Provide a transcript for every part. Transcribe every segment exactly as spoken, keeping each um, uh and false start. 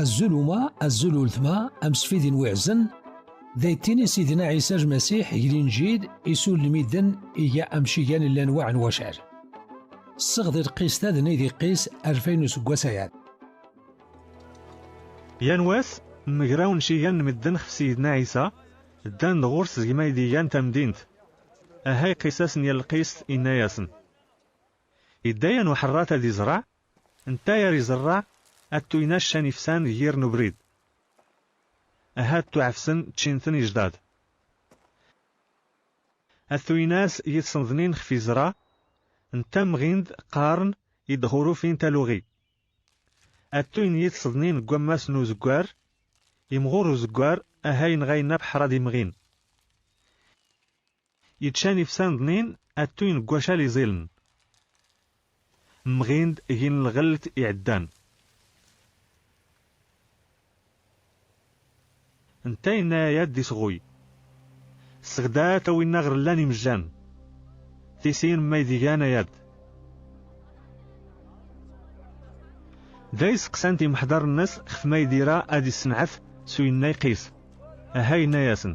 Azul uma, azul ultma, amsfidin wiɛzen, d ay ttini Sidna Ɛisa Lmasiḥ g Linǧil, isul lmiden iga amcigan llan waɛen wacar. Sseɣdi lqist ad nidi qis alfayn useggas ayad. Yan wass, mmegrawen cigan n medden xef Sidna Ɛisa, ddan-d ɣur-s deg may d-igan tamdint. Aha iqis-asen yal lqist, inna-yasen: Idda yan uḥerrat ad izreɛ, netta yar izerreɛ, ad tuyna ccan ifsan g yir n ubrid. Aha ad tuɛefsen ččin-ten ijḍad. Ad tuynas yid-sen ḍnin xef izra, netta mɣin-d qqaren i d-xurufin taluɣi. Ad tuyn yid-s ḍnin g wammas n uzeggar, imɣur uzeggar, aha yenɣa yenna beḥra d imɣin. Iččan ifsan ḍnin, ad tuyn g wacal iẓilen. Mɣin-d gin lɣelt iɛeddan. Netta yenna-yad d isɣuy. Sɣdat a winna ɣer llan imejjan. Tisin may d-igan ayad. Da iseqsan timeḥdar-nnes xef may d-ira ad issenɛet s uyenna iqis. Aha yenna-yasen: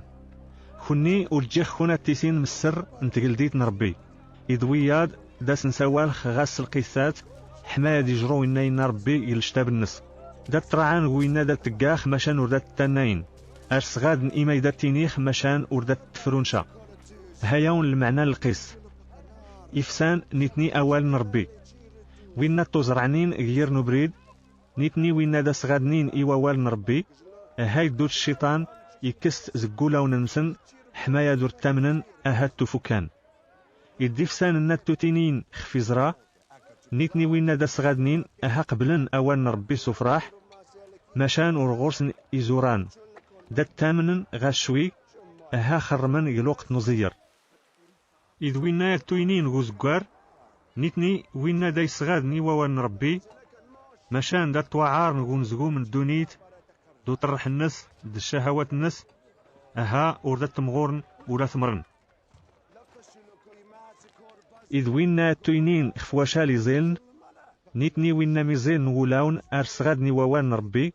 Kunni ur ǧǧiɣ-kun ad tisin messer n tgeldit n Rebbi. Id wiyaḍ da sen-sawalx ɣas s lqissat, ḥma ad ijru inna yenna Rebbi g lectab-nnes. Da ṭṭraɛan g winna da ttggax macan ur da ttannayen. Ar sɣaden imay da ttiniɣ macan ur da ttefrun ca. Hayawn lmeɛna n lqis. Ifsan nitni awal n Rebbi. Winna ttuẓerɛnin g yir n ubrid, nitni winna da sɣadnin i wawal n Rebbi, ha iddu-d cciṭan, ikkes-t zeg wulawen-nsen, ḥma ad ur ttamnen, aha ttufukan. Id ifsan nna ttutinin xef iẓra, nitni winna da sɣadnin, aha qeblen awal n Rebbi s ufraḥ, macan ur ɣur-sen izuran, da ttamnen ɣas cwi, aha xerrmen g lweqt n uẓeyyer. Id winna ad tuynin g uzeggar, nitni winna da yesɣaden i wawal n Rebbi, macan da ttwaɛaren g unezgum n ddunit, d uṭerreḥ-nnes, d ccahawat-nnes, aha ur da ttemɣuren ula temmren. Id winna ad tuynin xef wacal iẓilen, nitni winna miẓilen n wulawen ar sɣaden i wawal n Rebbi,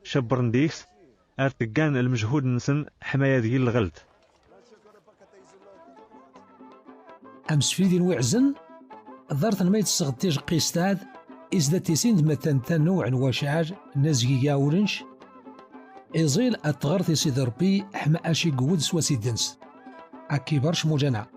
cebbren deg-s, ar teggan lmejhud-nsen ḥma ad gin lɣelt. Amsfidin wiɛzen, ḍarten may tseɣ tijeqqist-ad, is da tisin d matan tanuɛ n wacal, n azgiga ulenc, iẓil ad tɣer tisi d Rebbi, ḥma aci gewwed s wasidens. Akibar cmujana.